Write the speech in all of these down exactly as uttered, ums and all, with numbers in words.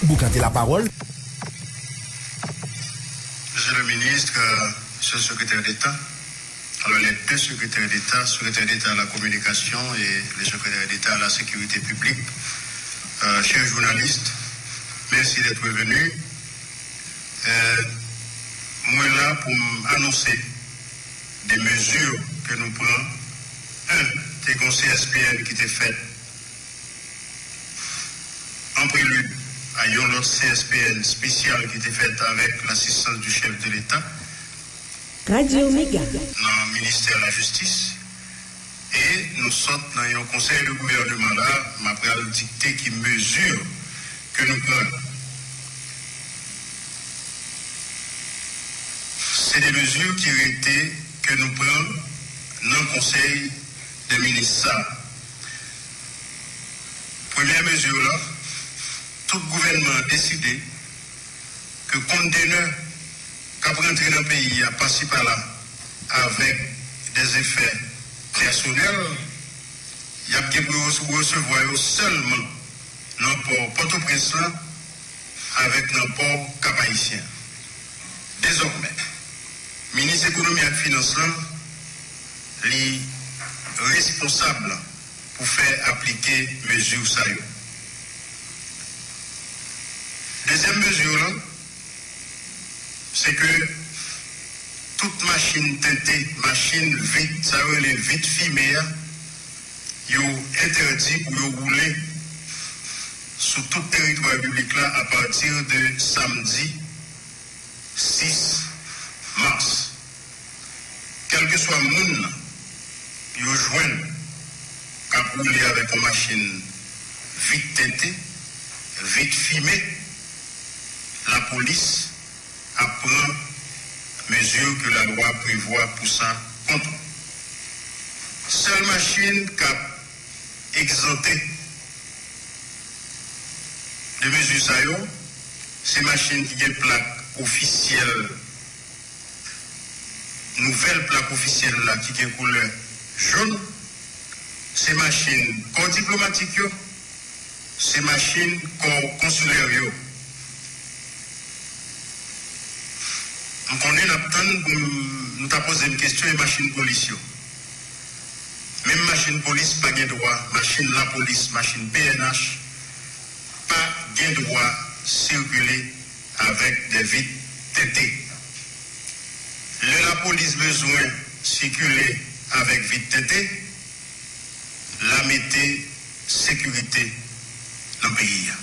Boukante lapawòl. Monsieur le ministre, euh, monsieur le secrétaire d'État, alors les deux secrétaires d'État, secrétaire d'État à la communication et le secrétaire d'État à la sécurité publique, euh, chers journalistes, merci d'être venus. Euh, mwen la pou m anonse de mezi ke nou pran. Yon, te gen yon C S P N ki te fèt an prelid a yon lòt C S P N espesyal ki te fèt avèk lasistans di chèf de Leta. Radio Mega. Nan ministè lajistis. E nou sot nan yon konsèy de gouvènman la, m ap pral dikte ki mezi ke nou pran. Se de mezi ki rete ke nou pran nan konsèy de minis sa. Premyè mezi la, tout gouvènman an deside ke kontenè k ap rantre nan peyi a pasi pala avèk dèzefè pèsonèl, y ap gen pou yo resevwa yo sèlman nan pò Pòtoprens lan avèk nan pò Kap Ayisyen. Dezòmè, minis ekonomi ak finans lan, li responsab pou fè aplike mezi sa yo. Dezyèm mezi la, se ke tout machin tente, machin vit, sa yo rele vit fime a, yo entèdi pou yo woule sou tout teritwa piblik la apati de samdi sis mas. Kèlkeswa moun yo jwenn k ap woule avèk yon machin vit tente, vit fime, lapolis ap pran mezi ke lalwa prevwa pou sa kont ou. Sèl machin k ap egzante de mezi sa yo, se machin ki gen plak ofisyèl, nouvèl plak ofisyèl la ki gen koulè jòn, se machin kò diplomatik yo, se machin kò konsilè yo. M konnen n ap tann pou m, nou ta poze m kesyon e machin polis yo. Menm machin polis pa gen dwa, machin lapolis, machin P N H, pa gen dwa sikile avèk de vit tente. Lè lapolis bezwen sikile avèk vit tente, l a mete sekirite nan peyi a.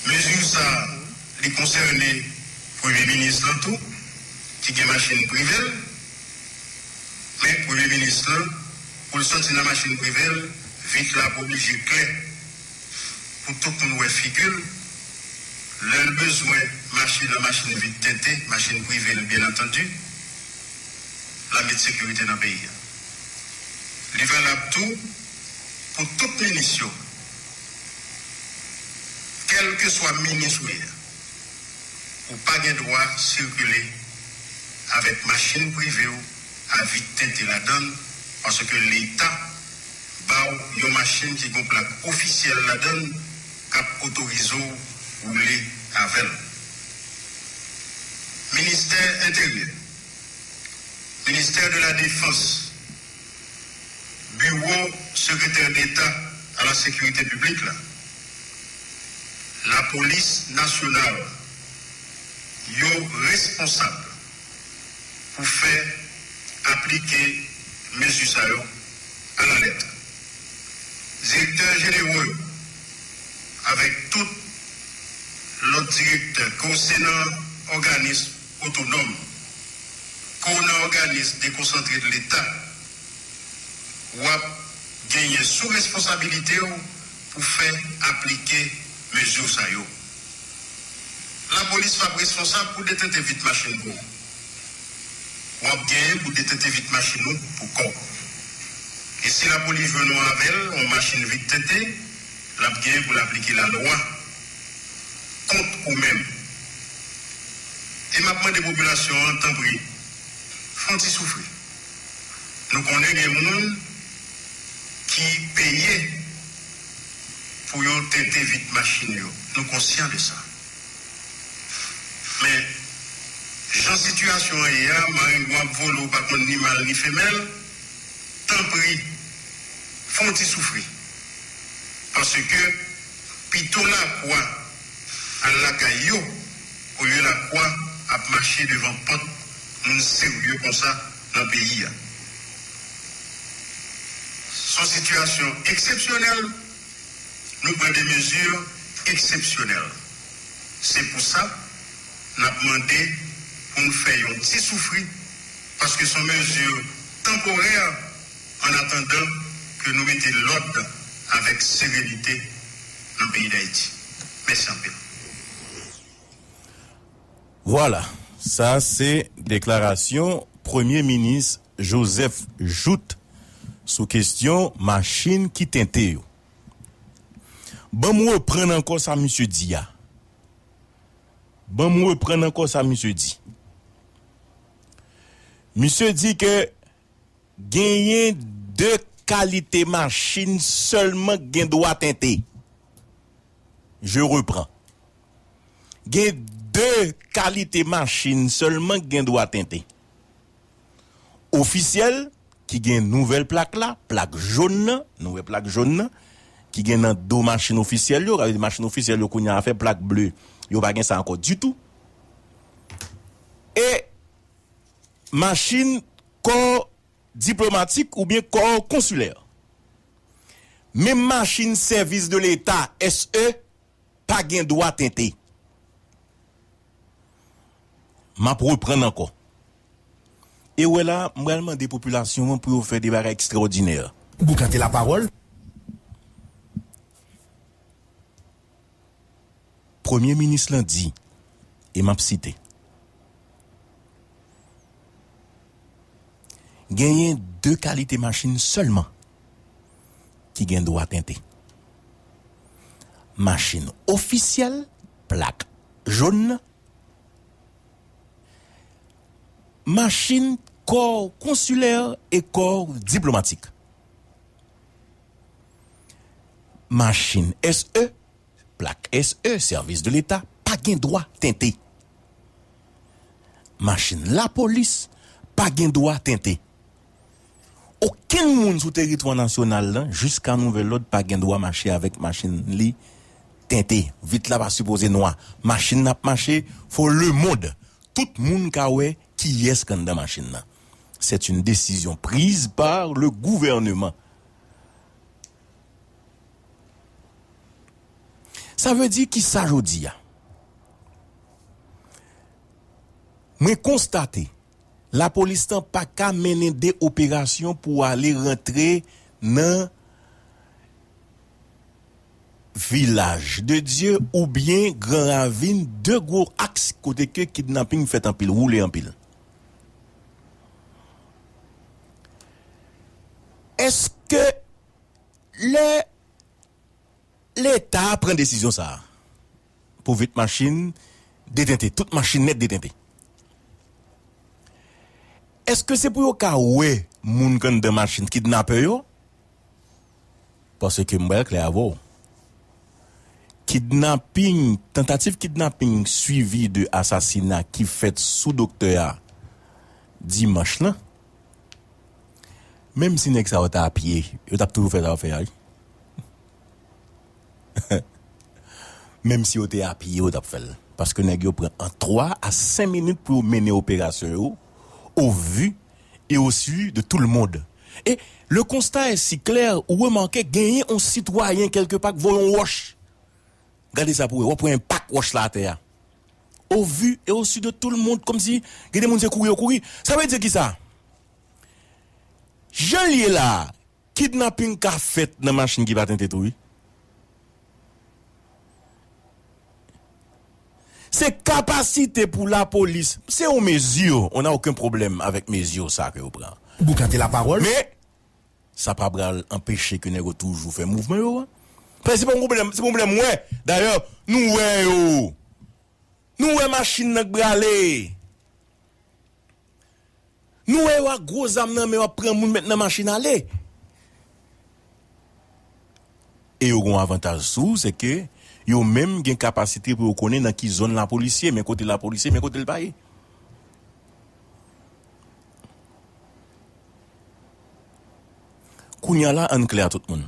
Mezi sa a, li konsène premye minis lan tou, ki gen machin prive l, men premye minis lan, pou l soti nan machin prive l, vit la ap oblije klè pou tout moun wè figi l. Lè l bezwen mache nan machin vit tente, machin prive l, byen antandi, l a met sekirite nan peyi a. Li valab tou pou tout minis yo, kèlkeswa minis ou ye a, ou pa gen dwa sikile avèk machin prive w a vit tente ladan l, paske Leta ba w yon machin ki gen plak ofisyèl ladan l k ap otorize w woule avè l. Ministè Enteryè, Ministè de la Defans, Biwo Sekretè Deta a la Sekirite Piblik la, Lapolis Nasyonal, yo responsab pou fè aplike mezi sa yo alalèt. Direktè jenewo yo, avèk tout lòt direktè, ke w se nan òganis otonòm, ke w nan òganis dekonsantre de Leta, w ap genyen sou responsabilite w pou fè aplike mezi sa yo. Lapolis p ap responsab pou detente vit machin pou ou. W ap genyen pou detente vit machin ou pou kò w. E si lapolis jwenn ou avè l, yon machin vit tente, l ap genyen pou l aplike lalwa kont ou menm. E m ap mande popilasyon an, tanpri, fè yon ti soufri. Nou konnen gen moun ki peye pou yo tente vit machin yo. Nou konsyan de sa. Men, jan sitiyasyon an ye a, marengwa ap vole, ou pa konn ni mal ni femèl, tanpri, fè yon ti soufri. Paske pito lakwa al lakay yo, olye lakwa ap mache devan pòt moun serye konsa nan peyi a. Se yon sitiyasyon eksepsyonèl, nou pran de mezi eksepsyonèl. Se pou sa, n ap mande pou n fè yon ti soufri, paske se yon mezi tanporè, an atandan ke nou mete lòd avèk serenite nan peyi Dayiti. Mèsi anpil. Vwala, sa se deklarasyon Premye Minis Joseph Jouthe sou kesyon machin ki tente yo. Ban m reprann ankò sa misye di a. Ban m reprann ankò sa misye di. Misye di ke genyen de kalite machin sèlman k gen dwa tente. Je reprends. Gen de kalite machin sèlman k gen dwa tente. Ofisyèl, ki gen nouvèl plak la, plak jòn nan, nou wè plak jòn nan, ki gen nan do machin ofisyèl yo, sa vle di machin ofisyèl yo kounye a fè plak ble, yo pa gen sa ankò ditou. E machin kò diplomatik oubyen kò konsilè. Menm machin sèvis de leta, S E, pa gen dwa tente. M ap reprann ankò. E wè la, m pral mande popilasyon an pou yo fè de bagay ekstraòdinè. Boukante lapawòl. Premye minis lan di, e m ap site, genyen de kalite machin sèlman ki gen dwa tente. Machin ofisyèl, plak jòn nan, machin kò konsilè e kò diplomatik. Machin S E, plak S E, sèvis de leta, pa gen dwa tente. Machin lapolis pa gen dwa tente. Okenn moun sou teritwa nasyonal lan, jiska nouvèl lòd, pa gen dwa mache avèk machin li tente. Vit la pa sipoze nwa. Machin nan ap mache, fò lemonn, tout moun ka wè kiyès k anndan machin nan. C'est une décision prise par le gouvernement. Sa vle di ki sa jodi a? Mwen konstate, lapolis lan pa ka mennen de operasyon pou ale rantre nan Vilaj de Dye oubyen Gran Ravin, de gwo aks kote ke kidnaping fèt anpil, woule anpil. Èske lè Leta pran desizyon sa a pou vit machin detente, tout machin nèt detente? Èske se pou yo ka wè moun k anndan machin, kidnapè yo? Paske m pral klè avè w. Kidnaping, tantativ kidnaping swivi de asasina ki fèt sou doktè a dimanch lan, menm si nèg sa yo te a pye, yo t ap toujou fè sa yo fè a, wi. Menm si yo te a pye, yo t ap fè l. Paske nèg yo pran ant twa a senk minit pou yo mennen operasyon yo, au vu et au su de tout le monde. Et le constat est si clair, ou remake genyen yon sitwayen kèlkepa k voye yon wòch. Gade sa pou wè, w ap wè enpak wòch la atè a. Au vu et au su de tout le monde, kòmsi gen de moun se kouri yo kouri. Sa vle di ki sa? Jan l ye la a, kidnaping ka fèt nan machin ki pa tente tou, wi. Se kapasite pou lapolis, se yon mezi, on n'a aucun problème avec mezi sa ke yo pran. Boukante lapawòl. Men, sa pa pral anpeche ke nèg yo toujou fè mouvman yo a. Paske se pa yon pwoblèm, se pa yon pwoblèm, wè. Dayè, nou wè yo. Nou wè machin nan k brale. Nou wè yo ak gwo zam nan men yo ap pran moun met nan machin ale. E yo gen yon avantaj sou w, se ke yo menm gen kapasite pou yo konnen nan ki zòn lapolis ye, men kote lapolis ye, men kote l pa ye. Kounye a la, ann klè a tout moun.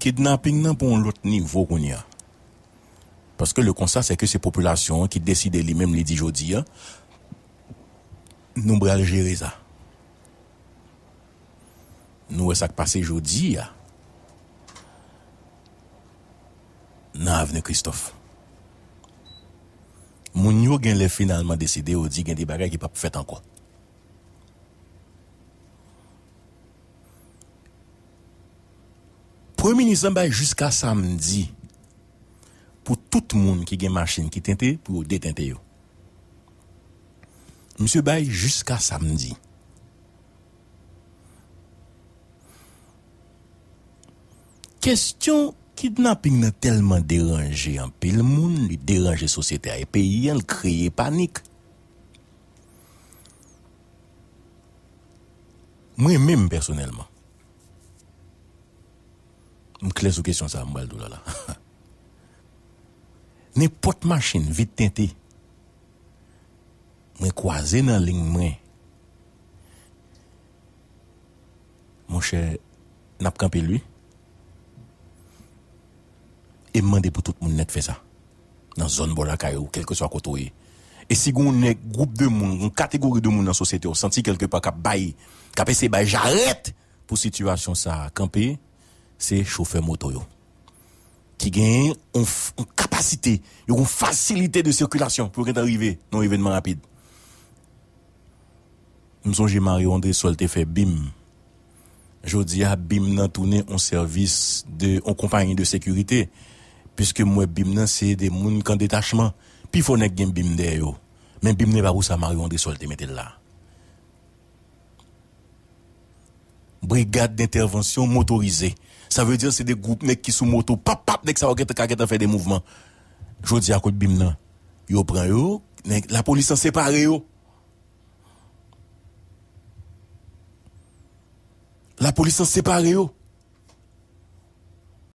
Kidnaping nan pran yon lòt nivo kounye a. Paske le konsta, se ke se popilasyon an ki deside li menm, li di jodi a, nou pral jere sa. Nou wè sa k pase jodi a nan Avni Kristòf. Moun yo genlè finalman deside, yo di gen de bagay ki p ap fèt ankò. Premye minis lan bay jiska samdi pou tout moun ki gen machin ki tente, pou yo detente yo. Misye bay jiska samdi. Kesyon kidnaping nan tèlman deranje anpil moun, li deranje sosyete a e peyi a, li kreye panik. Mwen menm pèsonèlman, m klè sou kesyon sa a, m pral di w la la. Nenpòt machin vit tente, mwen kwaze nan liy mwen, monchè, n ap kanpe l wi. E m mande pou tout moun nèt fè sa. Nan zòn bò lakay ou, kèlkeswa kote w ye. E si gen yon nèg, gwoup de moun, yon kategori de moun nan sosyete w santi kèlkepa k ap bay, k ap eseye bay jarèt pou sitiyasyon sa a kanpe, se chofè moto yo. Ki genyen yon f-, yon kapasite, yo gen yon fasilite de sikilasyon pou yo gentan rive nan yon evènman rapid. M sonje Mario Andrésol te fè bim. Jodi a, bim nan tounen yon sèvis de, yon konpayi de sekirite. Piske m wè bim nan, se de moun k an detachman. Pifò nèg gen bim dèyè yo. Men bim nan pa pou sa Mario Andrésol te mete l la. Brigad d'entèvansyon motorize. Sa vle di se de gwoup nèg ki sou moto. Pap, pap, nèg sa yo gentan ka gentan fè de mouvman. Jodi a, kot bim nan? Yo pran yo, nèg, lapolis lan separe yo. Lapolis lan separe yo.